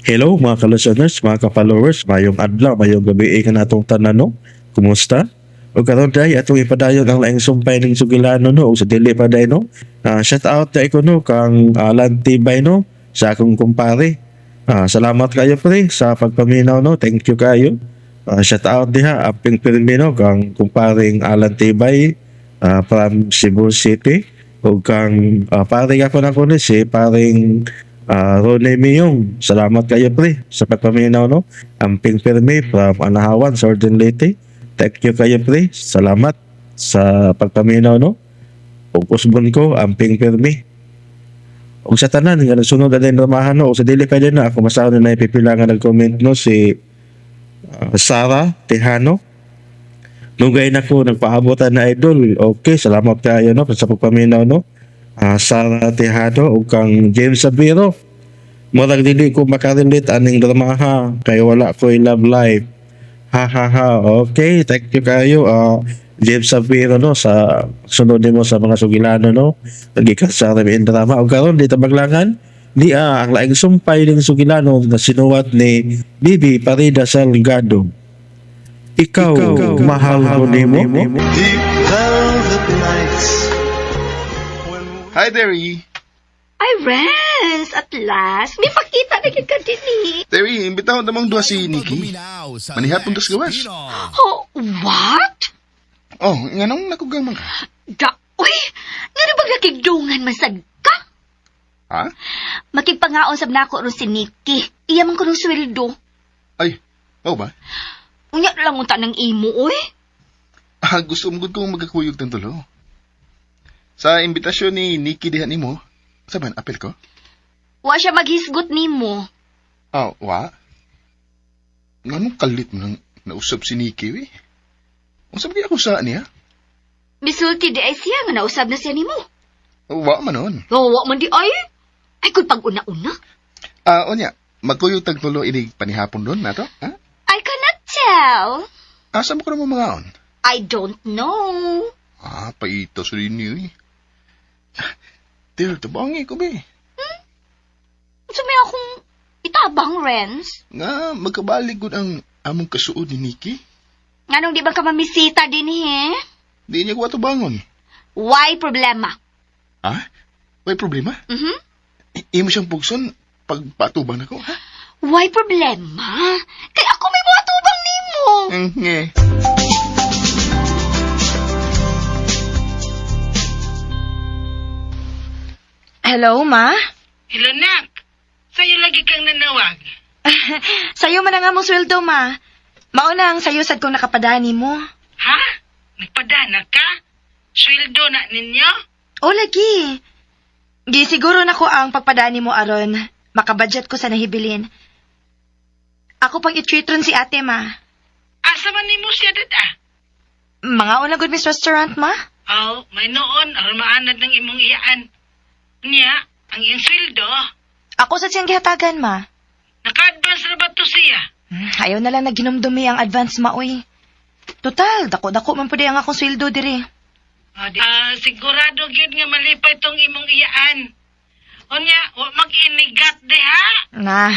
Hello mga ka-listeners, mga ka-followers, mayong adlaw, mayong gabi ka natong tanan, no? Kumusta? O karon day atong ipadayon ang laing sumpay ning sugilano, no, ug sa dili pa day, no. Shout out day ko, no, kang Alan Tibay, no, sa akong kumpare. Salamat kayo pre sa pagpaminaw, no. Thank you kayo. Shout out diha aping pirmi, no, kang kumparing Alan Tibay from Cebu City ug kang pare ako na ko ni si paring Rone Miyong. Salamat kayo pre sa pagpaminaw, no. Amping pirmi from Anahawan, Southern Leyte. Thank you kayo pre. Salamat sa pagpaminaw, no. Ug usbon ko amping pirmi. Ug sa tanan nga nagsunod na din ramahan, no, ug sa dili pa din na ako masaon na ipipila nga nag-comment, no, si Sara Tejano. Lugay na ko nagpaabotan na idol. Okay, salamat kayo, no, sa pagpaminaw, no. Sara Tejano ug kang James Sabiro. Murag dili ko makarelate aning dramaha kay wala ko'y love life. Ha ha ha. Okay, thank you kayo. James Sabiro, no, sa sunod nimo sa mga sugilano, no. Nagikan sa RMN drama ug karon di tabaglangan ni ang laing sumpay ning sugilano na sinuwat ni Bibi Parida Salgado. Ikaw, Mahal Ko Nimo. Deep velvet nights. Hi, Terry. Ay, Renz! At last, may pakita na gyud ka dinhi. Terry, imbitahon namang duha si Nikki. Manihapon tas gawas. Oh, what? Oh, nganong nakugang man ka? Da, uy! Ngano bang nakigdungan man sad ka? Ha? Makigpangaon sab nako ron si Nikki. Iya man kunong sweldo. Ay, oh ba? Unya lang unta ng imo, uy. Ah, gusto mo gud kong magkakuyog tang tulo. Sa imbitasyon ni Nikki diha nimo, saban apel ko? Wa siya maghisgot nimo. Ah, wa? Nganong kalit mo nang nausap si Nikki, we? Unsa ba ako sa niya? Misulti di ay siya nga nausab na siya nimo. Wa man nun. Oh, wa man di ay. Ay, kung pag una-una. Ah, onya, magkuyog tag tulo inig panihapon doon nato, ha? I cannot tell. Asa mo ko naman mangaon? I don't know. Ah, paita sa ninyo eh. Ter, tabangi ko be. So may akong itabang, Renz. Nga, magkabalik gud ang among kasuod ni Nikki. Nganong di ba ka mamisita din eh? Di niya ko atubangon. Why problema? Ha? May problema? Mhm. Imo siyang pugson pagpatubang nako, ha? Why problema? Kay ako may mga tubang nimo. Nge. Hello, ma? Hello, nak. Sa'yo lagi kang nanawag. Sayo man ang among sweldo, ma. Mauna ang sayo sad kong nakapadani mo. Ha? Nagpadana ka? Sweldo na ninyo? O, lagi. Gisiguro na ko ang pagpadani mo aron. Makabudget ko sa nahibilin. Ako pang i-treat ron si ate, ma. Asa man nimo siya dada? Mga una good miss restaurant, ma. Oh, may noon, aron maanad ng imong iyaan. Niya, ang iyang sweldo, Ako sa siyang gihatagan, ma. naka-advance na ba to siya? Ayaw na lang naginumdumi ang advance, ma, uy. Total, dako-dako man pwede ang akong sweldo diri. Ah, sigurado gyud nga malipay tong imong iyaan. Unya, wa mag-inigat diha. Na,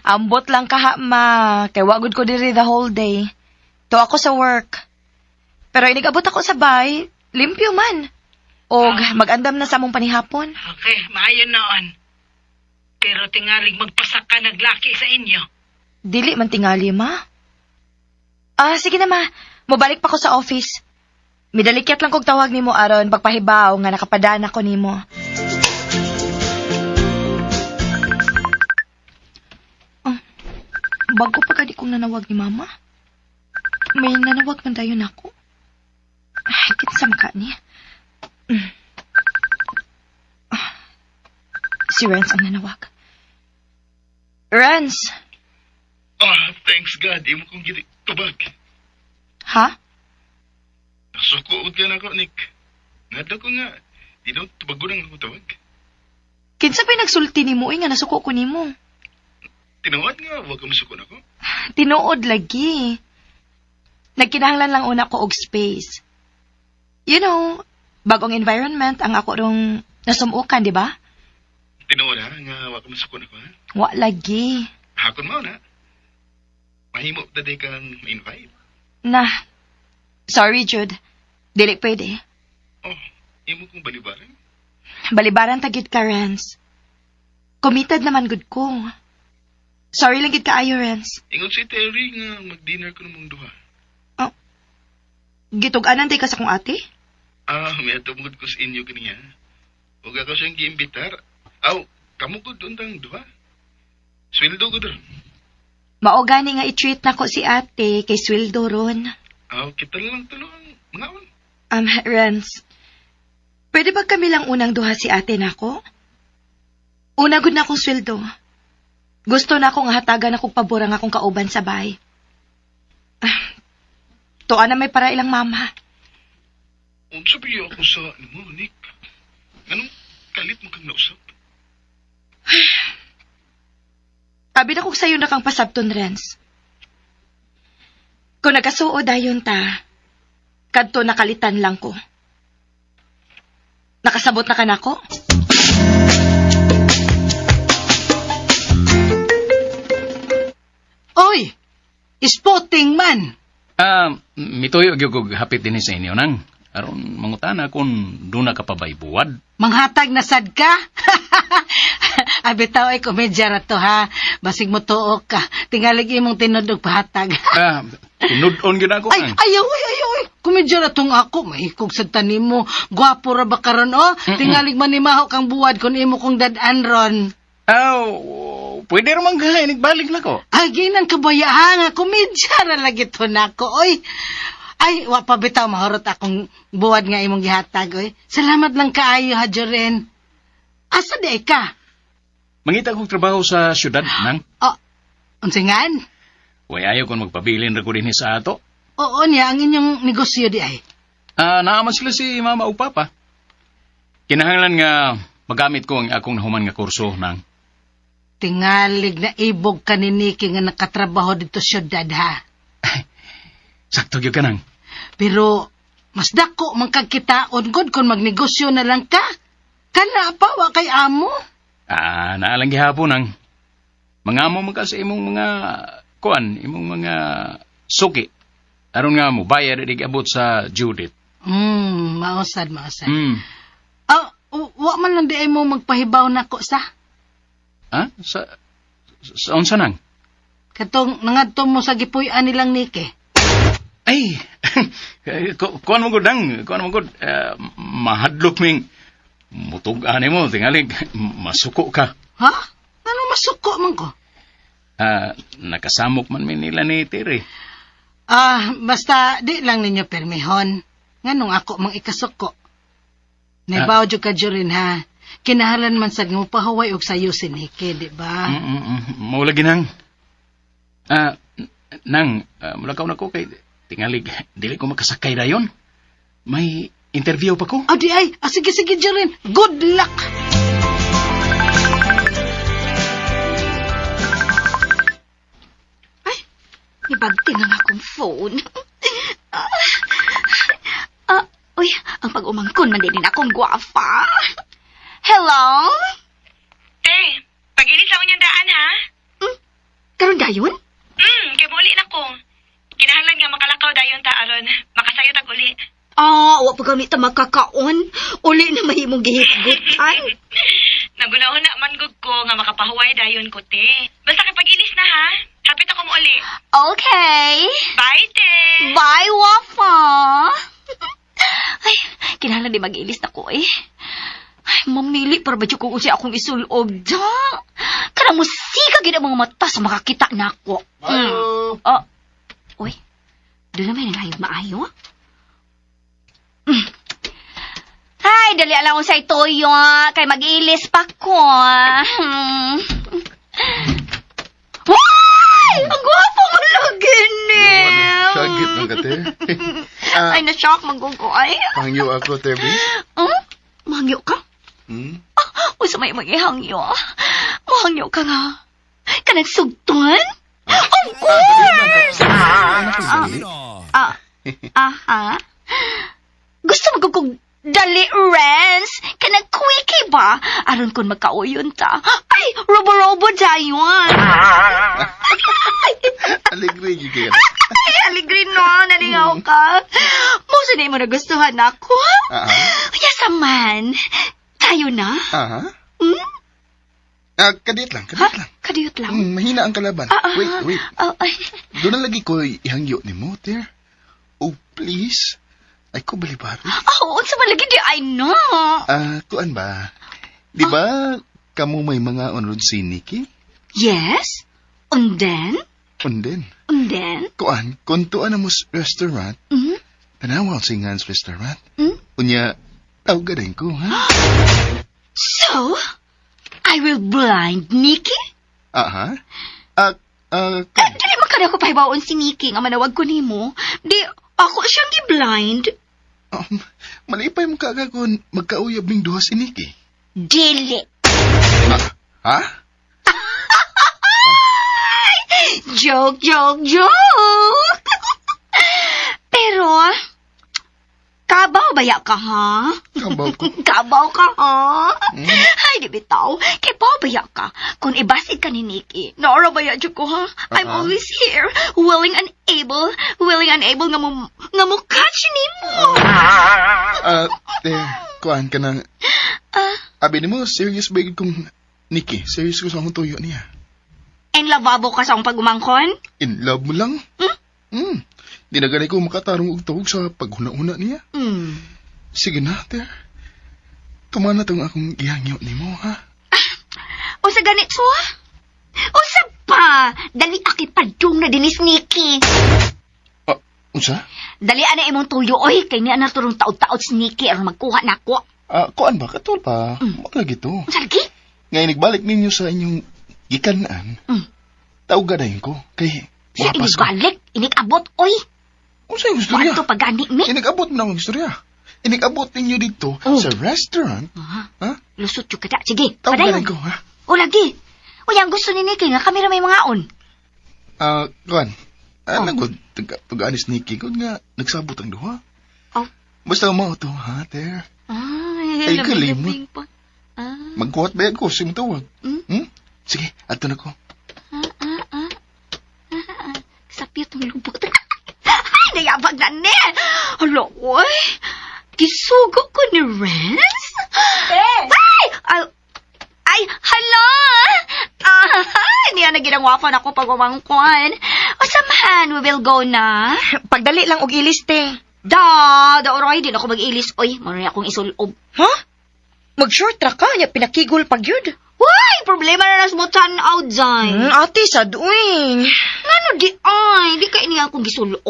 ambot lang kaha, ma. Kay wagod ko diri the whole day. To ako sa work. Pero inigabot ako sa bay, limpyo man. Og mag-andam na sa among panihapon. Okay, maayo noon. Pero tingalig magpasak ka naglaki sa inyo. Dili man tingali, ma. Ah, sige na, ma. Mobalik pa ko sa office. Midalikyat lang kog tawag nimo aron pagpahibaw nga nakapadana ko nimo. Oh, bago pa gani kong nanawag ni mama. May nanawag man dayon ako. Ay, kinsa man ka niya. Ah, si Renz ang nanawag. Renz! Ah, thanks God, imo kong tubag. Ha? Nasuko ka na ko, Nick. Ngadto ko nga, di daw tubagon ang akong tawag. Kinsa pa'y nagsulti nimo nga nasuko ko nimo? Tinuod nga, wag ka masuko nako. Tinuod lagi. Nagkinahanglan lang una ko og space. You know, bagong environment ang ako rong nasumukan, di ba? Tinuod ha, nga wa ka masukon ako ha. Wa lagi. Hakon mao na. Mahimo ta day kang ma-invite. Na. Sorry, Jude. Dili pwede. Oh, imo kong balibaran. Balibaran ta gyud ka, Renz. Committed naman gud ko. Sorry lang gid kaayo, Renz. Ingon si Terry nga mag-dinner ko namong duha. Gitug-anan day ka sa kong ate? Ah, may atungod ko sa inyo kaniya. Huwag ako siyang giimbitar. Aw, kamo ko doon tang duha. Sweldo ko doon. Mao gani nga i-treat nako si ate kay sweldo ron. Aw, kita na lang tulo ang mga on. Renz, pwede ba kami lang unang duha si ate nako? Una gud na akong sweldo. Gusto na akong hatagan akong pabor ang akong kauban sa bahay. Ah, tuwa na may para ilang mama. Unsa ba ako sa ano mo, Nick? Anong kalit mo kang nausap? Abi na kong sayo na kang pasabton, Renz. Kung nagkasuo dayon ta, kadto nakalitan lang ko. Nakasabot na ka nako? Oy! Spotting man! Ah, mituyo gyud kog hapit dinhi sa inyo nang. Aron mangutana kung duna ka pa ba'y buwad. Manghatag na sad ka? Abi tao ay komedya ra to ha. Basig mo tuok ka. Tingalig imong tinud og pahatag. Ah, tinud-on gyud ako Ay, nang. ayaw, ay, ayaw, ay. Komedya ra tong ako. Mahikog sad tanim mo. Gwapo ra ba karon oh? Tingalig man ni maho kang buwad kun imo kong dad-an ron. Aw, pwede ra man ka nagbalik na ko. Ay, ginan ka ba ya, ha? Nga, komedya ra lagi to nako, oy. Ay, wa pa bitaw mahurot akong buwad nga imong gihatag, oy. Salamat lang kaayo ha, Joren. Asa di ay ka? Mangita kog trabaho sa syudad nang. Oh, unsingan? Way ayaw kon magpabilin ra ko dinhi sa ato. Oo niya, ang inyong negosyo di ay. Ah, naa man sila si mama ug papa. Kinahanglan nga magamit ko ang akong nahuman nga kurso nang. Tingalig na ibog ka ni Nikki nga nakatrabaho dito syudad, ha? Sakto gyud ka nang. Pero, mas dako man kagkitaon gud kung magnegosyo na lang ka. Kana pa, wa kay amo. Ah, naalang gihapon nang. Mangamo man ka sa imong mga kuan, imong mga suki. Aron nga mo bayad di abot sa due date. Mausad, mausad. Ah, wa man lang di ay mo magpahibaw nako sa. Ha? Sa unsa nang? Katong nangadto mo sa gipuy-an nilang Nike. Ay, kuan mo gud nang, kuan mo gud eh, mahadlok ming mutug-an mo tingali masuko ka. Ha? Ano masuko man ko? Ah, nakasamok man mi nila ni Terry. Ah, basta di lang ninyo permihon. Nganong ako mang ikasuko. Naibaw jud ka Jorin ha. Kinahalan man sad mo pahuway og sayo si Nike, di ba? Mao lagi nang. Ah, nang, mulakaw na ko kay tingali dili ko makasakay dayon. May interview pa ko. Ah, di ay. Ah, sige, sige, Jorin. Good luck! Ay, ibagting ang akong phone. Ah, uy, ang pag-umangkon man din akong gwafa. Hello? Te, pag-inis ako niyang daan, ha? Karon dayon? Kay muli na ko. Kinahanglan nga makalakaw dayon ta aron makasayo tag uli. Ah, wa pa kami ta makakaon. Uli na mahimong gihisgutan. Nagunahon na man gud ko nga makapahuway dayon ko, te. Basta kay pag-inis na ha. Hapit ako uli. Okay. Bye, te. Bye, Wafa. Ay, kinahanglan di mag-ilis na ko eh. Ay, mamili para ba kung usi akong isulob da. Kanang musika gid ang mga mata sa makakita nako. Mayo! Oh. Uy, doon naman yung maayo. ah. Ay, dali alam ko sa itoyo, kay mag-ilis pa ko. Why! Ang gwapo mo lagi ni. Sagit man ka, te. Ah, Ay, na-shock manggugo ay. pangyo ako, Tebi. Hmm? Mangyo ka? Hmm? Uy, sa may mga hangyo. Mahangyo ka nga. Kanang sugton? Of course! Ah, aha. Gusto mo kung Dali, Renz! Kanang quickie ba? Aron kun magkauyon ta. Ay, robo-robo dayon. Alegre gyud kayo. Ay, aligri no, nalingaw ka. Mo sa mo nagustuhan ako. Ah. Yes, man. Tayo na. Aha. Hmm? Ah, kadiyot lang, Ha? kadiyot lang. Kadiyot lang. Mahina ang kalaban. Ah, ah, Wait, wait. Oh, ay. Doon na lagi ko ihangyo ni mo, dear. Oh, please. Ay ko balibari. Oh, unsa man lagi di I know. Ah, kuan ba? Di ba kamo may mga onrod si Nikki? Yes? And then? Unden. And then? Kuan, kuntuan na mo sa restaurant. Mm? Tanawa sa nga sa restaurant. Mm? Unya, tawag din ko, ha? So, I will blind Nikki? Aha. Ah, ah, Eh, kuan. dili man kada ko pahibaon si Nikki nga manawag ko nimo. Di, ako siyang gi-blind. Malipay mo kaagad kung magkauyab ning duha si Nikki. Dili. Ah, ha? Joke, joke, joke! Pero, kabaw baya ka, ha? Kabaw ko. Kabaw ka, ha? Mm. Ay, di bitaw. Kay baya ka. Kung ibasid ka ni Nikki, naara baya jud ko, ha? I'm Uh-huh. always here, willing and able, willing and able nga mo catch nimo. Ah, there, kuan ka na. Ah. Abi nimo, serious ba yun kung Nikki? Serious ko sa akong tuyo niya. And lavabo ka sa akong pagumangkon? In love mo lang. Hmm? Di na gani ko makatarong og tawag sa paghuna-huna niya. Sige na, there. Tumana tong akong gihangyo nimo, ha? Usa ganito, ha? Usa pa! Dali aki padung na dinis Nikki. Ah, unsa? Dali ana imong tuyo oy kay niya na turong taod-taod si Nikki aron magkuha nako. Ah, kuan ba? Katol pa. Mm. lagi to. Unsa lagi? Ngayon, nagbalik ninyo sa inyong gikanaan. Tawag dayon ko. Kay, Siya mapas ko. inibalik, inikabot oy. Unsa yung istorya? Kuanto pagani mi? Inigabot mo na akong istorya. Inigabot ninyo dito Oh. sa restaurant. Ah, Ha? lusot jud kada. Sige, Tawag padayon. ko, ha? O lagi. Uy, ang gusto ni Nikki nga kami ra may mga on. Ah, kuan. Ah, Oh. nagod, tugaan ni Nikki. Gud nga, nagsabot ang duha. Oh. Basta mo to, ha, there. Ay, Ay, lamig-lamig kalimot. pa. Ah, Magkuhat ba ko, sing tawag. Mm. Sige, ato na ko. ah, ah, ah. Ah, ah. Sapiyot ang lubot. Ay, nayabag na ni. Hala, oy. Gisugo ko ni Renz? Eh! Ay! Ay, ay, hala! Ah, niya na ginangwapan ako pag umangkon. O samahan, we will go na. Pagdali lang og ilis, te. Da, da oray, di na ako mag-ilis. Oy, maroon akong isulob. Ha? Mag-short ra ka, nya pinakigol pag yun. Uy, problema na nas mo tan-aw dyan. Ate, sad uy. Ngano di ay, di ka ini akong gisulob.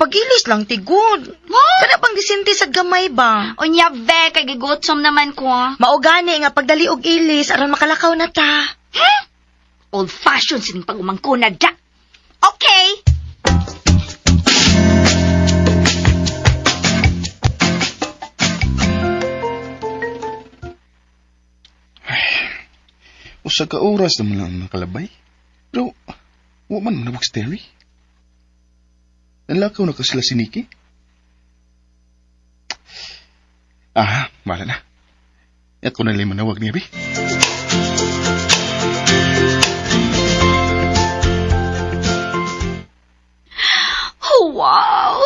Pag-ilis lang, tigod. Ha? Kana pang disente sad gamay ba? Unya, ve, kay gigutsom naman ko. Maugani nga pagdali og ilis aron makalakaw na ta. Old fashioned sining pag-umangko na da. Okay. Usa ka oras naman lang ang nakalabay. Pero, wa man manawag si Terry. Nanlakaw na ka sila si Nikki. Ah, wala na. Ako na lang manawag niya, bi. Oh, wow.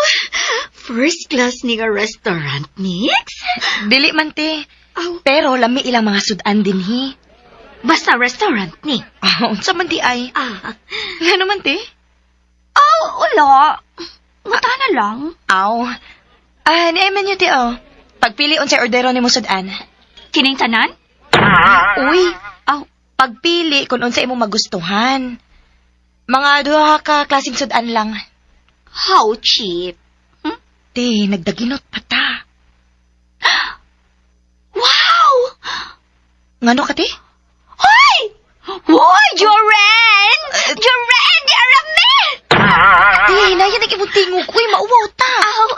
First class ni nga restaurant, Nix. Dili man te. Aw. Pero lami ilang mga sudan dinhi. Basta restaurant ni. Ah, unsa man di ay? Ah. Ngano man te? Oh, wala. Mata na lang. Aw. Ah, ni menu te oh. Pagpili unsay ordero nimo sudan. Kining tanan? Uy, Aw, pagpili kung unsa imong magustuhan. Mga duha ka klaseng sudan lang. How cheap. Te, nagdaginot pa ta. Wow! Ngano ka te? Hoy! Hoy, Joren! Joren, di arame! Te, hinaya nag imong tingog. Uy, mauwaw ta. Aw,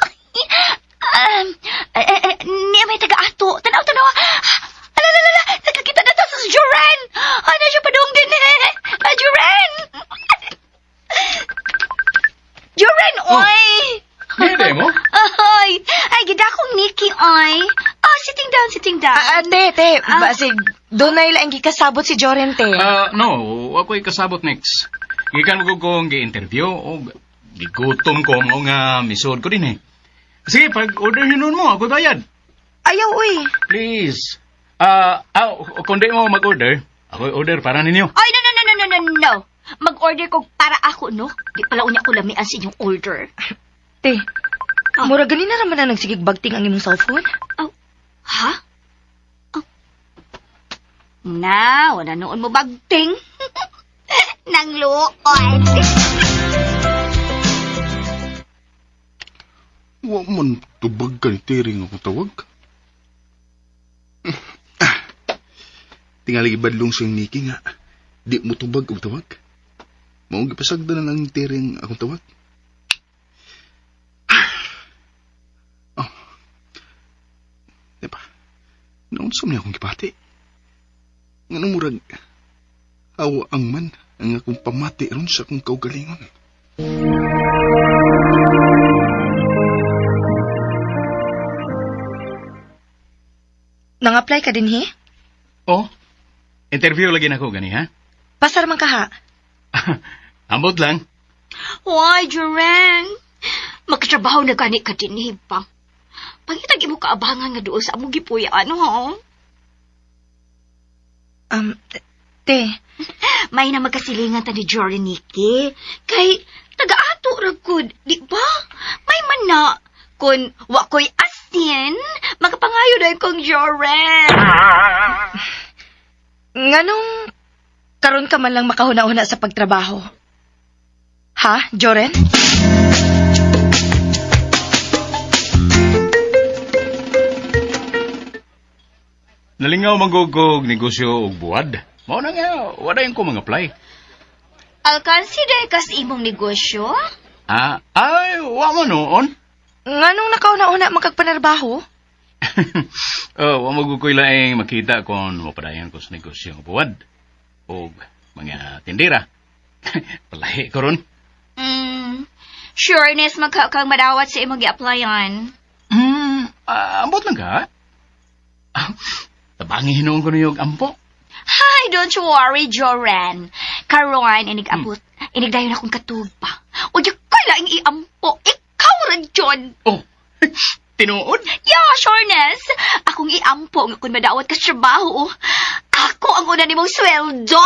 niya may taga-ato. Tanaw, tanaw. Ala, ala, ala, nakakita na ta sa Joren! Ano siya padung din eh? Ah, Joren! Joren, oy! Hindi mo? Ay, ay, gida akong Nikki, oy. hinungdan. Ah, te, te, basig, dunay laing gikasabot si Joren, te. Ah, no, ako'y kasabot next. Gikan ko kong gi-interview o gigutom ko mo nga misod ko din eh. Sige, pag order hinon mo, ako bayad. Ayaw, uy. Please. Kung di mo mag-order, ako'y order para ninyo. Ay, no, no, no, no, no, no, no. Mag-order ko para ako, no? Di pala unya ko lamian sa inyong order. Te, mura ganina raman na nagsigig bagting ang imong cellphone. Oh, ha? Oh. Na, wala noon mo bagting. Nang luod. Wa man tubag ka ni Terry nga akong tawag. Ah, tingali gibadlong siyang Nikki nga. Di mo tubag og tawag. Maong gipasagda na lang ni Terry ang akong tawag. Ah. Oh. Di ba? Naunsa man niya akong gibati. Nga murag awa ang man ang akong pamati ron sa akong kaugalingon. Nang-apply ka din, he? Oh, interview lagi na ko gani ha? Pasar man ka, ha? Ambot lang. Why, Jureng? Magkatrabaho na gani ka din, eh, ba? Pangitag imo kaabangan nga doon sa among gipuy-an, ho? Te, May na magkasilingan ta ni Jory Nikki. Kay, taga-ato ra gud, di ba? May man na. Kun wa ko'y asin, makapangayo na kong Joren. nganong karon ka man lang makahuna-huna sa pagtrabaho? Ha, Joren? Nalingaw magugog negosyo og buwad. Mao na nga, wala yung ko mga-apply. Alkansi kas imong negosyo? Ah, ay, wa mo noon. Nganong nakauna-una makagpanarbaho? Oh, wa magukoy laing makita kon mapadayon ko sa negosyo ng buwad og mga tindera. Palahi ko ron. Sureness magkakang madawat sa imong gi-applyan. Ambot lang ka. Ah, tabangi hinuon ko niyo og ampo. Hi, don't you worry, Joren. Karon, inig-abot. Inigdayon akong katugpa. O di ko laing iampo. Ikaw ra, John. Oh, tinuod. Yeah, sureness. Akong iampo nga kung madawat ka sa trabaho. Ako ang una nimong sweldo.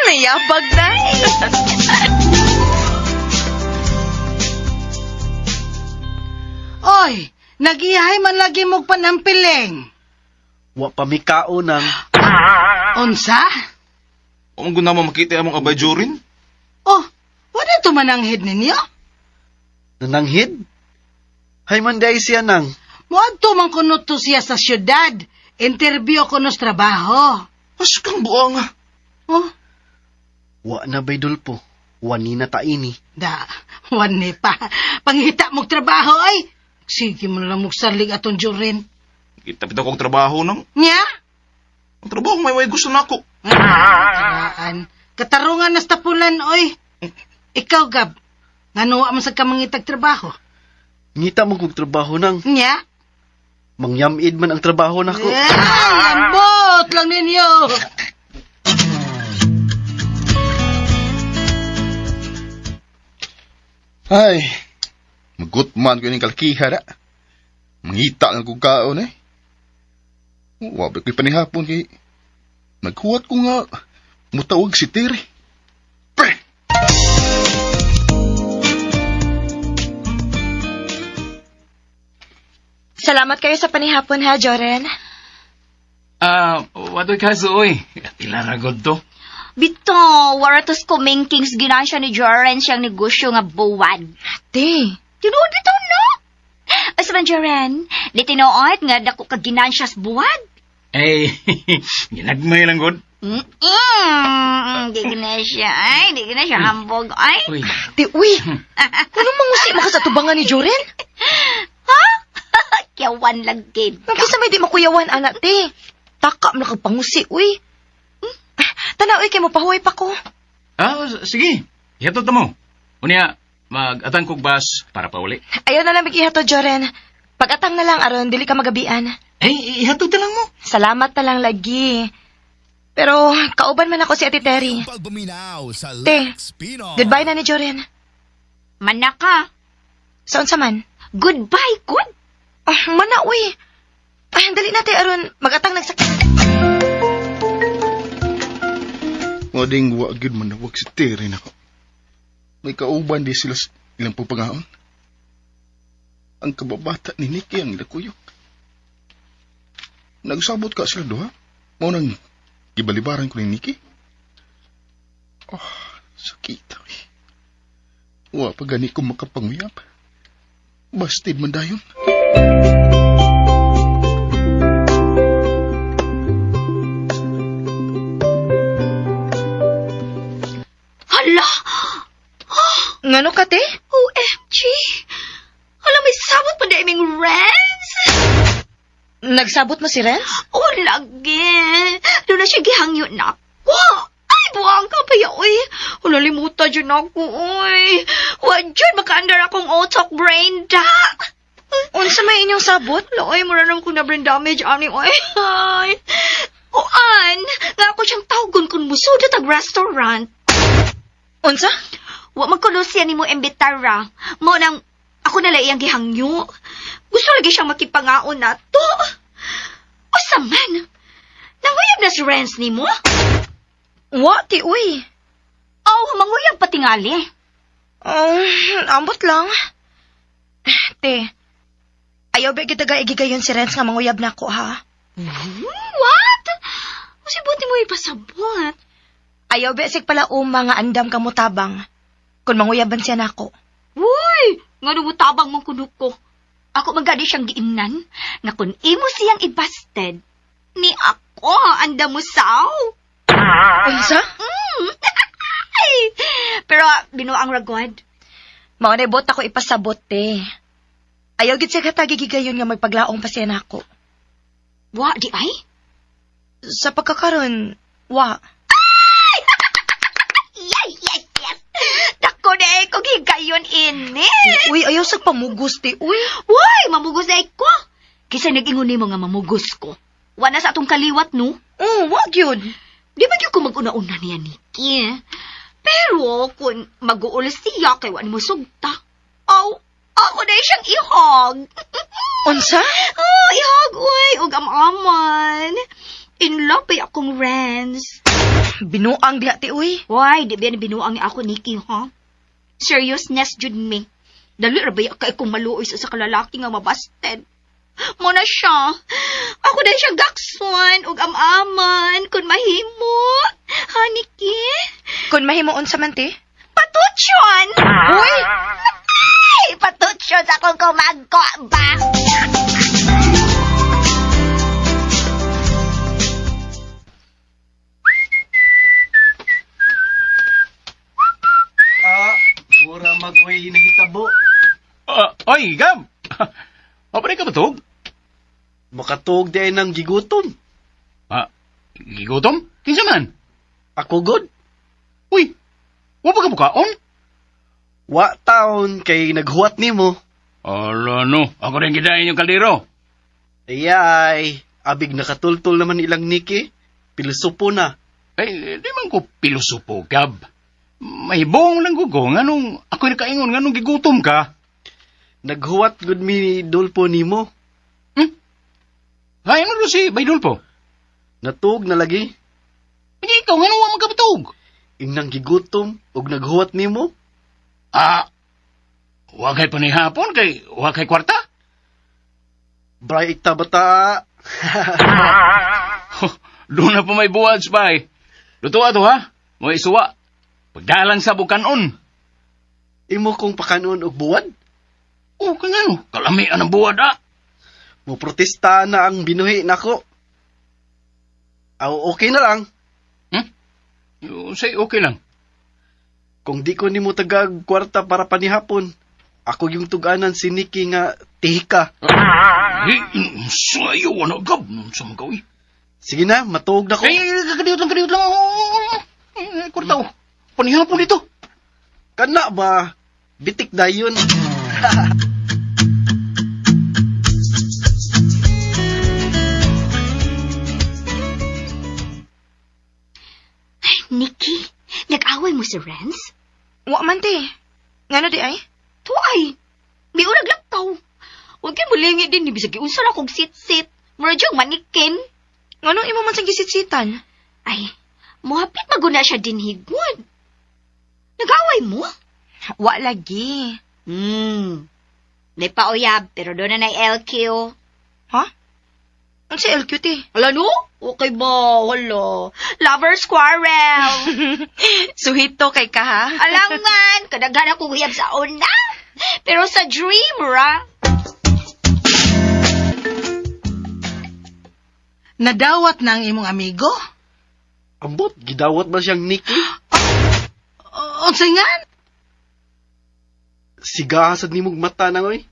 Nayabag na. Oy, nagiyahay man lagi mong panampiling. Wa pa mi kaon ang Unsa? Ang guna mo makita among abay Jorin? Oh, wala to mananghid ninyo? nananghid. Hay man day siya nang. Moadto man kuno to siya sa syudad. Interview kuno sa trabaho. As kang buang. Oh, Wa na bay dulpo. Wa ni na taini. da, wan ni pa. Panghita mong trabaho ay. Sige mo na lang mong sarlig atong Jorin. Kita pita kong trabaho nang. Nya? Ang trabaho may way gusto nako. Karaan. Katarungan na sa tapulan, oy. Ikaw, Gab. Ngano wa man sa kamangitag trabaho? Ngita mo kog trabaho nang. Nya? Mangyamid man ang trabaho nako. Eh, ambot lang ninyo. Ay, magutman ko yung kalkiha na. Mangita ng kong kaon eh. Wa ba ko'y panihapon kay... Naghuwat ko nga mutawag si Terry. Pre! Salamat kayo sa panihapon ha, Joren. Ah, watoy kaso oy. Pila ra gud to. Bito, waratos kumingkings ginansya ni Joren siyang negosyo nga buwad. Te, Tinuod bitaw no? Asa man, Joren? Di tinuod nga dako ka ginansya sa buwad. Eh, ginagmay lang gud. Di na siya, ay, di na siya hambog, ay. Uy, te, uy. Anong mangusi mo ka sa tubangan ni Joren? Kiyawan lang gid. Nagkisa may di makuyawan, anak, te. Taka mo na kag pangusi, uy. Tanaw, uy, kay mo pahuway pa ko. ah, sige. Ihatod na mo. Unya, mag-atang kog bus para pauli. Ayaw na lang ihato, Joren. Pag-atang na lang, aron, dili ka magabian. Ay, ihatod na lang mo. Salamat na lang lagi. Pero kauban man ako si Ate Terry. Te, goodbye na ni Joren. Manaka. Saan sa man? Goodbye, good. Ah, mana, uy. Ay, dali na, te, aron magatang nagsakit. Ngading wa gyud manawag si Terry nako. May kauban di sila sa ilang pagpangaon. Ang kababata ni Nicky ang nakuyok. Nagsabot ka sila duha. Mao nang gibalibaran ko ni Nicky. Oh, sakit. Ay. Wa pa gani ko makapanguyab. Bastid man dayon. Hala! Ngano ka, te? OMG! Hala, may sabot pa na iming Renz! Nagsabot mo si Renz? Oh, lagi! Doon na siya gihangyo na ako. Ay, buang ka pa ya, uy. Wala, limuta dyan ako, uy. Wa dyan, makaandar akong otok brain da. Unsa may inyong sabot? Wala, uy, mura naman kong na brain damage, ani, uy. Ay. Kuan, nga ako siyang tawgon kung musuda tag restaurant. Unsa? Wa magkulo siya nimo imbitara. Mo nang ako na lang iyang gihangyo. Gusto lagi siyang makipangaon na to. Usa man. Nanguyab na si Renz nimo? Wa, ti, uy. Aw, manguyab patingali. Oh, ambot lang. Te, ayaw ba kita gaigigayon si Renz nga manguyab na ako, ha? What? Usi buti mo ipasabot. Ayaw ba sig pala uma nga andam ka mo tabang. Kung manguyaban siya nako. Uy, ngano mo tabang mong kuno ko. Ako magadi siyang giingnan nga kun imo siyang ibasted, ni ako anda mo saw. Unsa? Ay, pero binuang ragod. Mao na bot ako ipasabot, te. Ayaw gid siya katagigigayon nga magpaglaong pa siya nako. Wa di ay? Sa pagkakaron, wa. Yes, yes, yes. Dako na eh, kung higayon ini. Uy, ayaw sa pamugos, te. Uy, Uy, mamugos na ko. Kisa nag-ingon nimo nga mamugos ko. Wa na sa atong kaliwat, no? oh, wa gyud. Di ba gyud ko mag-una-una niya, Nikki? Pero kung mag-uulis siya, kay wa mo sugta. Aw, ako na siyang ihog. Unsa? Oh, ihog, uy. Ug amaman. In love ba akong Renz? Binuang diha, te, uy. Why, di ba binuang niya ako, Nikki, ha? Seriousness, jud me. Dali ra ba kay kung maluoy sa kalalaki nga mabasted. Mo na siya. Ako na siya gakson ug amaman kun mahimo. Ha, Nikki? Kung mahimo unsa man, te? Patutsyon! Uy! Ay, patutsyon sa akong kumagko ba? Ah, mura magoy nahitabo. Ah, oy, Gab! O, pare ka ba tug? Makatuog di ay ng gigutom. Ah, gigutom? Kinsa man? Ako god. Uy, wa pa ka bukaon? Wa taon kay naghuwat nimo. Ala no, ako rin gidain yung kaldero. Ayay, abig nakatultol naman ilang Niki. Pilosopo na. Eh, di man ko pilosopo, Gab. Mahibong lang ko nga nung ako'y nakaingon nga nung gigutom ka. Naghuwat gud mi dulpo nimo. Kaya mo si Baydulpo. Natuog na lagi. Hindi ikaw, nga nung wa magkapatug. Ingnang gigutom ug naghuwat nimo. Ah, wa kay panihapon kay wa kay kwarta. Bright ta bata. Doon na pa may buwad, spy. Luto to ha. Mo isuwa. Pagdalang sa bukanon. Imo kong pakanon og buwad. Oh, kaya no. Kalamian ang buwad ah. Mo protesta na ang binuhi nako. Aw, okay na lang. Say, okay lang. Kung di ko nimo tagag kwarta para panihapon, ako yung tuganan si Nikki nga tihika. Eh, sayo, ano, Gab? Sa mga gawi. Sige na, matuog na ko. Eh, kadiyot lang, kadiyot lang. Oh, eh, kwarta oh. Panihapon dito. Kana ba? Bitik dayon. mo si Renz? Wa man te. Ngano di ay? Tuay! Di ko naglaktaw. Huwag kayo mulingi din, bisag giunsa na kong sit-sit. Mura diyang manikin. Nganong imo man sang gisitsitan? Ay, muhapit maguna siya din higwan. Nag-away mo? Wa lagi. May pauyab, pero doon na na LQ. Ha? Unsa LQ te? Wala no? Okay ba? Wala. Lover's quarrel. Suhito kay ka ha? Alangan, kadaghan akong uyab sa una. Pero sa dream, ra. Nadawat na ang imong amigo? Ambot, gidawat ba siyang Nikki? Unsay nga? Sigaha sad nimog mata na oy.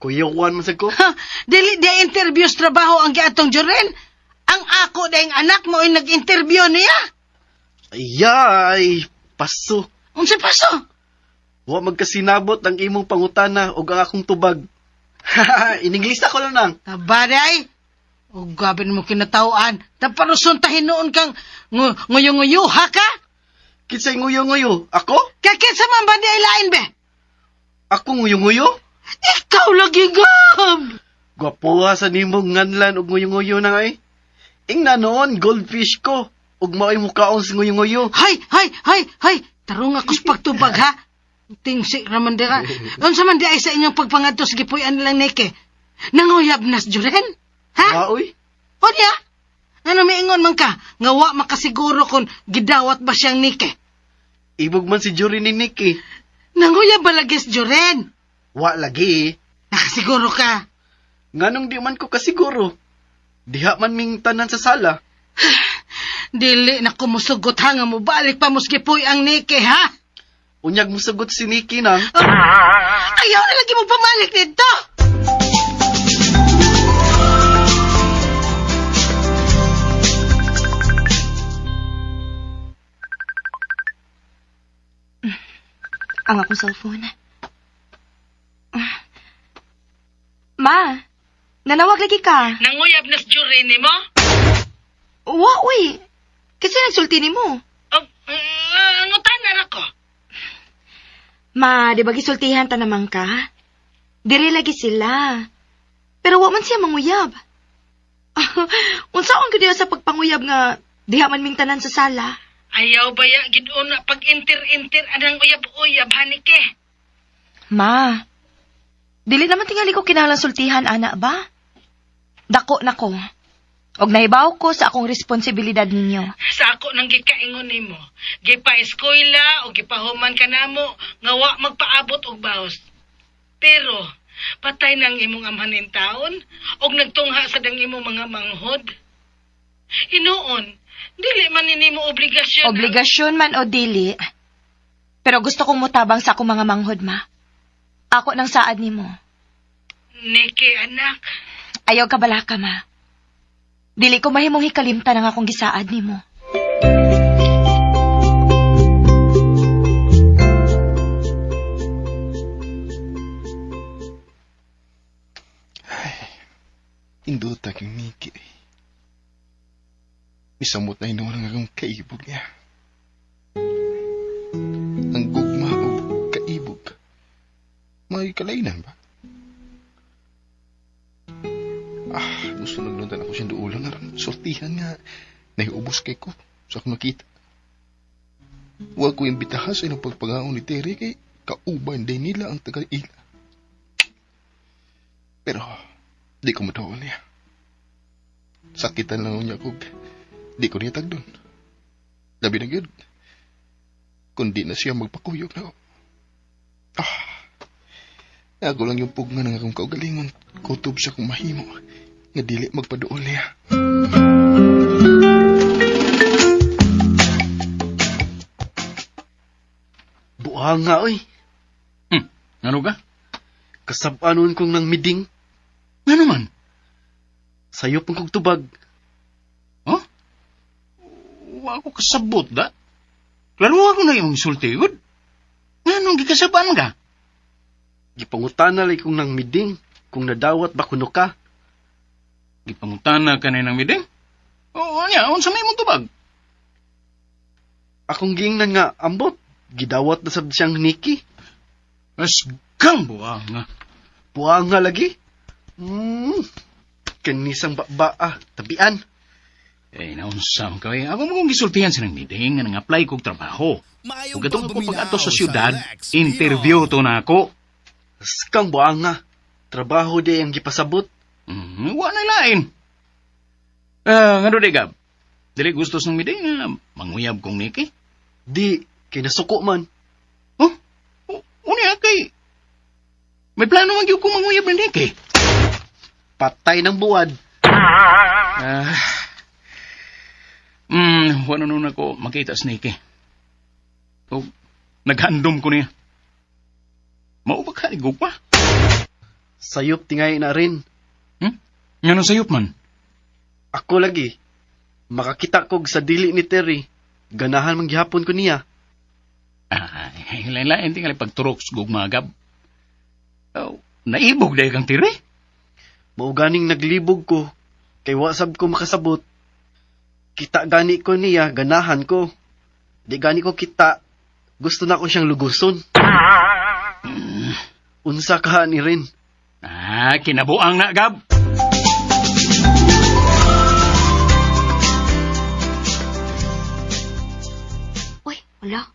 Kuyawan man sad ko. Ha, dili di interview sa trabaho ang giatong Joren. Ang ako dayng anak mo ay nag-interview niya. Ayay, paso. Unsay paso? Wa magkasinabot ang imong pangutana ug ang akong tubag. In-English ako lang nang. Aba day. O gabi mo kinatawaan. Taparusun ta hinuon kang nguyo-nguyo, ha ka? Kinsay nguyo-nguyo? Ako? Kaya kinsa man ba di ay lain be? Ako nguyo-nguyo? Ikaw lagi gab! Gwapuha sa nimong nganlan ug nguyo-nguyo na ay. Ingna noon, goldfish ko. Ug mao'y mukaon sa nguyo-nguyo. Hay, hay, hay, hay! Tarong ako sa pagtubag, ha? Tingsik raman di ka. Unsa man di ay sa inyong pagpangadto sa gipuy-an nilang neke? Nanguyab nas Juren? Ha? Wa oy. O niya? Ano miingon man ka? Nga wa makasiguro kung gidawat ba siyang nike? Ibog man si Jury ni Nikki. Nanguyab ba lagi si Juren? Wa lagi. Nakasiguro ka. Nganong di man ko kasiguro. Diha man ming tanan sa sala. Dili na kumusugot ha nga mobalik pa musgipuy ang nike, ha? Unyag musagot si Nikki na. Ayaw na lagi mo pamalik dito! Ang akong cellphone. Ma, nanawag lagi ka. Nanguyab na si Juren mo? Wa, uy. Kasi nagsulti ni mo. Oh, angutan na ko. Ma, di ba gisultihan ta naman ka? Dire lagi sila. Pero wa man siya manguyab. Unsa ang gud sa pagpanguyab nga diha man ming tanan sa sala? Ayaw baya gid-on na pag-enter-enter anang uyab-uyab hanike. Ma, dili naman tingali ko kinahanglan sultihan ana ba? Dako na ko. Og nahibaw ko sa akong responsibilidad ninyo. Sa ako nang gikaingon nimo, gipa-eskwela o gipahuman ka namo nga wa magpaabot og baos. Pero patay na ang imong amahan taon og nagtungha sa dang imong mga manghod. Hinuon, dili man ni nimo obligasyon. Obligasyon man o dili. Pero gusto kong mutabang sa akong mga manghod, ma. Ako nang saad nimo. Niki anak, Ayaw ka balaka, ma. Dili ko mahimong hikalimtan ang akong gisaad nimo. Induta kang Nikki. Misamot na hinuon ang akong kaibog niya. Ang gugma o kaibog. May kalainan ba? Ah, gusto naglundan ako siyang duulan na rin. Sultihan nga. Nahiubos kay ko sa akong nakita. Huwag ko imbitahan sa inyong pagpagaon ni Terry kay kauban din nila ang taga-ila. Pero, di ko madaol niya. Sakitan lang niya kog di ko niya tagdon. Labi na gyud. Kundi na siya magpakuyog na ako. Ah, ako lang yung pugna ng akong kaugalingon. Kutob siya kung mahimo. Nga dili magpaduol niya. Buhanga oy. Ano ka? Kasabanon kong nang miding. Ano man? Sayo pang kog tubag. Huh? Wa ako kasabot da. Klaro ako na imong sulti, gud. Nganong gikasabaan ka? Gipangutana lay kong nang miding. Kung nadawat ba kuno ka. Gipangutana ka na ng miding? Oo, niya, unsa may imong tubag? Akong giingnan nga ambot. Gidawat na sab siyang Nikki. Asgang buang nga. Buang nga lagi. Kanisang baba tabian. Eh, naunsa man ka eh. Ako mo kong gisultihan sa nang meeting nga nang-apply kog trabaho. Ug katong ako pag-ato sa syudad, interview to na ako. Askang buang nga. Trabaho di ang gipasabot. Wa na lain. Ngano di Gab? Dili gusto sa meeting nga manguyab kong Nikki. Di, kay nasuko man. Huh? Unya kay may plano man gyud ko manguyab ni Nikki. Patay ng buwad. Wala nun ako makita sa Nikki. O, naghandom ko niya. Mao ba ka ni Gugma? Sayop tingay na rin. Ngano sayop man? Ako lagi. Makakita kog sa dili ni Terry. Ganahan man gihapon ko niya. Ay, lain-lain tingali pagturok sa gugma, Gab. Oh, naibog dahil kang tiri. Mao ganing naglibog ko. Kay wasab ko makasabot. Kita gani ko niya, ganahan ko. Di gani ko kita. Gusto na ko siyang luguson. Unsa ka ni Rin? Ah, kinabuang na, Gab. Uy, wala.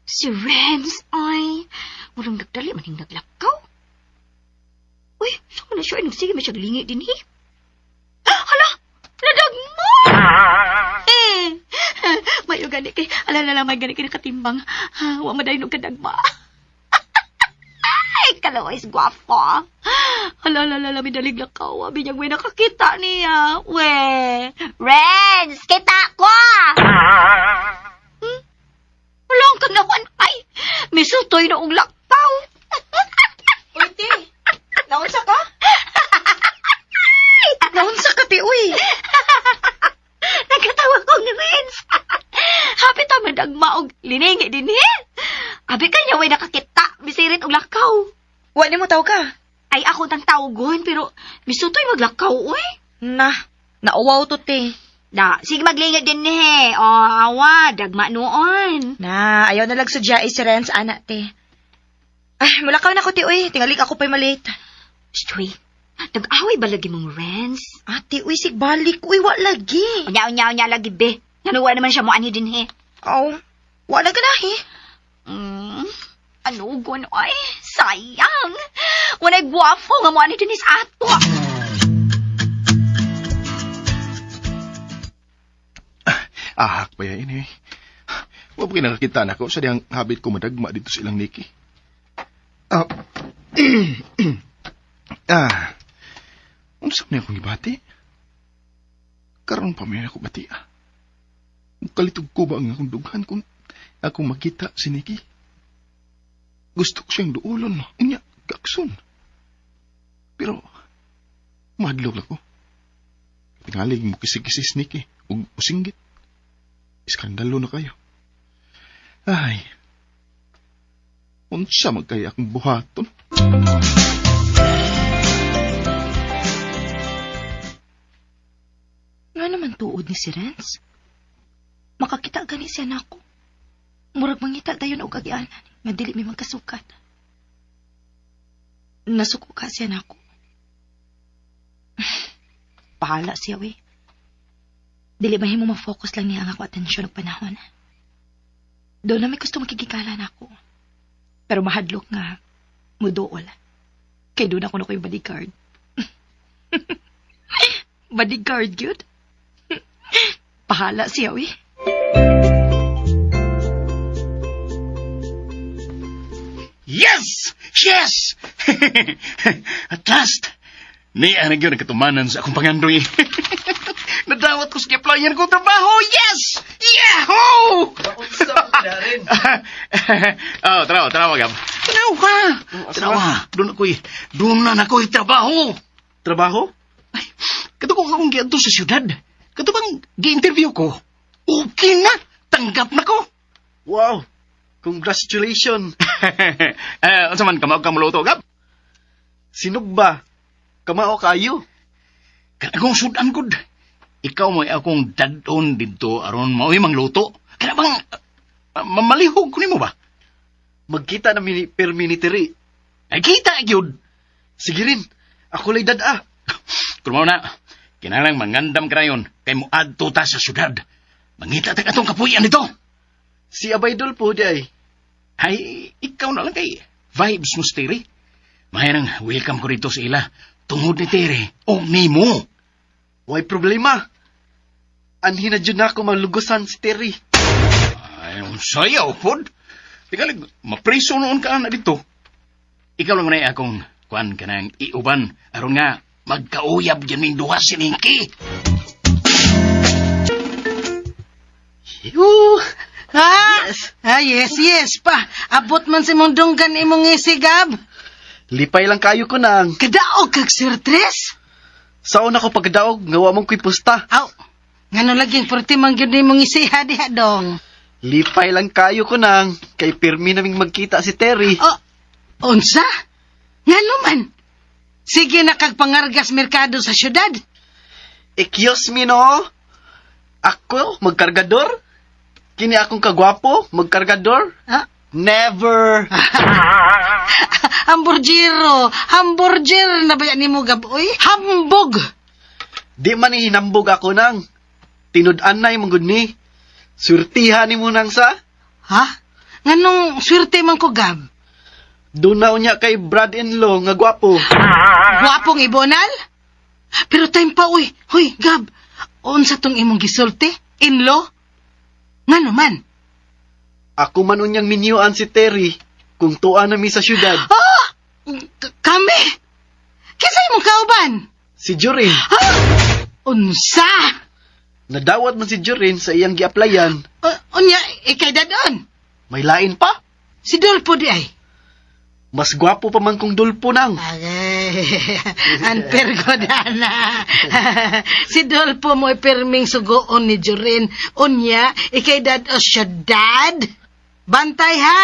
Si Renz, ay. Walang nagdali, maning naglakaw. Uy, saan na siya? Ay, nagsige, may siyang lingi din, eh. Ah, hala! Nadagmo! Eh, mayo gani kay, alala lang, may gani kay nakatimbang. Ah, wa madayon og kadagma. Ay, kalaway is gwapo. Hala, hala, hala, may dalig lakaw. Abi niyang may nakakita niya. We, Renz, kita ko! Wala ang kanawan. Ay, misutoy na og lakaw. Uy, ti. Naunsa ka? Naunsa ka, ti, uy. Nagkatawa kong Renz. Happy ta madagma og liningi din eh. Abi kanya way nakakita, misirit og lakaw. Wa ni mo taw ka. Ay ako tang tawgon pero misutoy maglakaw uy. Na, nauwaw to, ti. Da, sige maglingid din eh. O, awa, dagma noon. Na, ayaw na lang sudya si Renz, ana, ti. Ay, mulakaw na ko, ti, uy. Tingalik ako pa'y malate. Stoy, nag-away ba lagi mong Renz? Ate, uy, sigbalik, uy, wa lagi. Unya, unya, unya lagi be. Nanuwa naman siya mo ani din he. Aw, wa na ganahi. Ano gon ay, sayang. Walay guwapo nga mo ani din is ato. Ahak pa yan eh. Wa pa nakakita na ko sa diyang habit ko madagma dito sa ilang Nikki. Ah, ah, unsa man akong gibati? Karon pa man ako bati ah. Kalitog ko ba ang akong dughan kung akong makita si Nikki? Gusto ko siyang duolon, unya, gakson. Pero, madlog ako. Tingalig mo kisig-kisis Nikki, ug musinggit. Iskandalo na kayo. Ay, unsa man kaya akong buhaton? Nga naman tuod ni si Renz. Makakita gani siya nako. Murag mangita dayon og agianan nga dili mi magkasukat. Nasuko ka siya nako. Pahala siya, we. Dili mahimo ma-focus lang niya ang ako atensyon og panahon. Doon na may gusto makigikala nako. Pero mahadlok nga, muduol. Kay doon ako na ko yung bodyguard. Bodyguard, gyud. Pahala siya, we. Yes! Yes! At last, niya na gyud ang katumanan sa akong pangandoy. Nadawat ko sa gi-applyan kong trabaho. Yes! Yahoo! Unsa man ka rin? Oh, tanawa, tanawa, Gab. Tanawa! Tanawa. Doon ako'y, doon na ako'y trabaho. Trabaho? Ay, kato ko akong giadto sa syudad. Kato bang gi-interview ko? Okay na! Tanggap na ko! Wow! Congratulations! Eh, unsa man kamao ka muluto, Gab? Sinugba? Kamao kayo? Kanagong sudan gud. Ikaw mo'y akong dadon didto aron mao'y mangluto. Kana bang mamalihog ko nimo ba? Magkita na mini, permi ni Terry. Ay, kita gyud. Sige rin, ako lay dad-a. Kung mao na, kinahanglan mangandam ka na kay muadto ta sa syudad. Mangita ta atong kapuyan dito. Si Abay Dolpo di ay. Ay, ikaw na lang kay vibes mo, Terry. Mayanang welcome ko rito sa ila. Tungod ni Terry, o nimo. Way problema. Anhin na dyan na ako malugusan si Terry. Ay, sayaw, pod. Tigalig, mapriso noon ka na dito. Ikaw lang na akong kuan ka ng iuban. Aron nga, magkauyab dyan ming duha si Ninki. Yoo! Ha? Yes. Ah, yes, yes pa. Abot man si mong dunggan imong ngisi, Gab. Lipay lang kayo ko nang. Kadaog kag Sir Tres. Saon ako pagdaog, nga wa man ko'y pusta. Aw, ngano laging purti man gyud nimong ngisi ha diha dong. Lipay lang kayo ko nang. Kay pirmi naming magkita si Terry. Oh, unsa? Ngano man? Sige na kag pangargas merkado sa syudad. Excuse me no. Ako, magkargador? Kini akong kagwapo, magkargador? Ah? Never! Hamburgero, hamburger na ba nimo Gab? Uy, hambog. Di man ni hinambog ako nang. Tinud-an na yung ni. Surtihan ni mo nang sa. Ha? Nganong swerte man ko, Gab? Dunaw niya kay brad-in-law nga gwapo. Gwapong ibonal? Pero time pa, uy. Huy, Gab. Unsa tong imong gisulti? In-law? Ngano man? Ako man unyang minyuan si Terry kung tuwa na mi sa syudad. Ah! Kami? Kinsa imong kauban? Si Jorin, Ah! Unsa? nadawat man si Jorin sa iyang giaplayan. Unya, ikay dadon. May lain pa. Si Dolpo di ay. Mas gwapo pa man kung dulpo nang. Agay, unfair ko dana. Si Dolpo mo ipirming sugoon ni Jorin. Unya, ikay dad o syudad. Bantay ha.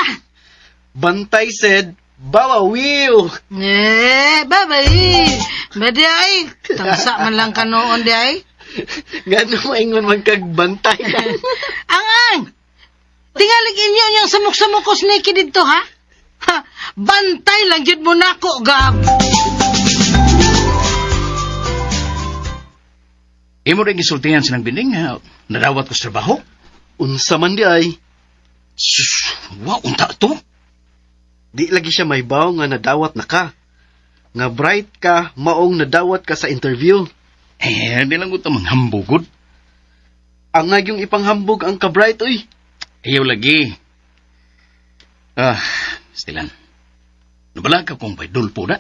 Bantay said, bawa wiw. Eh, bye-bye. Bade ay, tangsa man lang ka noon di ay. Ngano maingon man kag bantay. Ang ang! Tingalig inyo niyang samok-samokos ni dito ha? Ha, bantay lang yun mo nako, Gab. Imo rin gisultihan silang binding nga nadawat ko sa trabaho. Unsa man di ay, Sus, wa unta to. di lagi siya may baw nga nadawat na ka. Nga bright ka, maong nadawat ka sa interview. Eh, di lang ko ito manghambugod. Ang yung ipanghambog ang ka-bright uy. Ayaw lagi. Ah, stilan. Nabala ka kung may dulpo na.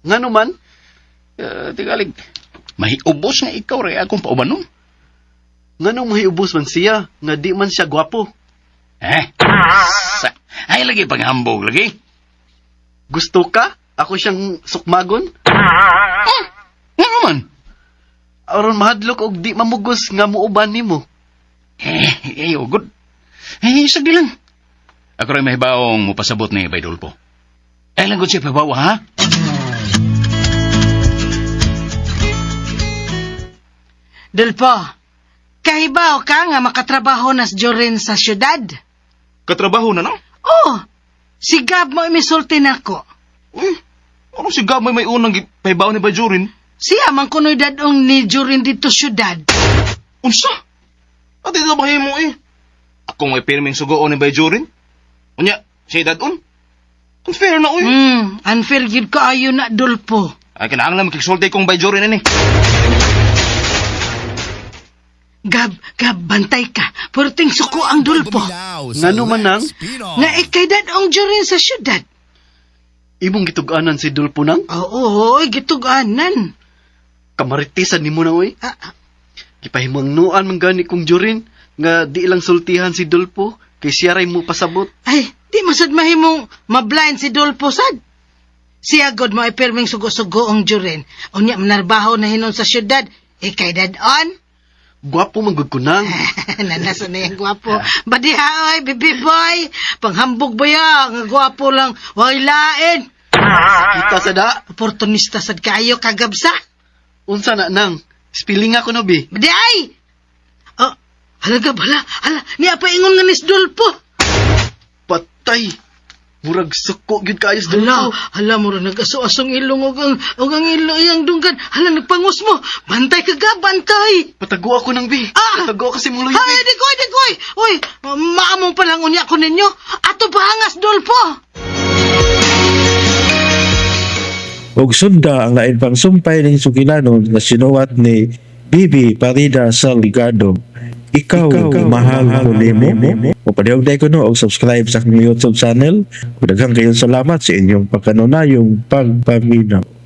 Ngano man, Tigalig, may ubos nga ikaw rin akong paubanon. ngano mahiubos man siya, nga di man siya gwapo. Eh, sa, ay lagi panghambog lagi. Gusto ka? Ako siyang sukmagon? Nga naman. Aron mahadlok og di mamugos nga muuban nimo. Eh, eh, oh, good. Eh, sagdi lang. Ako rin may baong mupasabot ni Baydulpo. Eh, lang siya pabawa, ha? Dolpo, kahibaw ka nga makatrabaho na si Jorin sa syudad. Katrabaho na nang? Oh, si Gab mo imisulti nako. Uy, anong si Gab may may unang pahibaw ni Bajurin? Siya man kuno'y dadong ni Jorin dito syudad. Unsa? Ate na ba mo eh? Akong may pirming sugoon ni Bajurin? Unya, siya dadon? Unfair na uy. Unfair gyud kaayo na, Dolpo. Ay, kinahanglan makiksulti kong Bajurin ini. Gab, Gab, bantay ka. Purting suko ang Dolpo. Ngano man nang, Nga ikay dadong Jorin sa syudad. imong gitug-anan si Dulpo nang, Oo, oy, gituganan. kamaritisan nimo na uy. Ah, ah, Gipahimangnuan man gani kong Jorin, nga di lang sultihan si Dulpo, kay siya ray mo pasabot. Ay, di masad mahimong mablind si Dolpo sad. Siya god mo ipirming sugo-sugo ang Jorin. Unya manarbaho na hinon sa syudad. Ikay dadon. Gwapo man gud ko nang. Nanasa na yung gwapo. Badiha, oy, baby boy. Panghambog ba ya? Nga gwapo lang. Way lain. Kita sa da, Oportunista sad kayo kagabsa. unsa na nang. Spilling ako no bi. Badi ay! Oh, halaga bala, hala, niya pa ingon nga ni Dolpo. Patay! Murag suko gyud kaayo sa Hala, Dolfo. hala mo rin nag-aso-asong ilong og ang ilong iyang dunggan. Hala, nagpangus mo. Bantay ka ga, bantay. Patago ako ng bi. Ah! Patago ako sa imong luyo. Ay, bi. di koy, di koy. Uy, maamong palang unya ko ninyo. Ato pahangas, Dolfo. Ug sunda ang lain pang sumpay ning sugilanon nga sinuwat ni Bibi Parida Salgado. Ikaw, mahal ko nimo. Mopadayag day ko no og subscribe sa akong YouTube channel. Ug daghang kayong salamat sa inyong pagkanunayong pagpaminaw.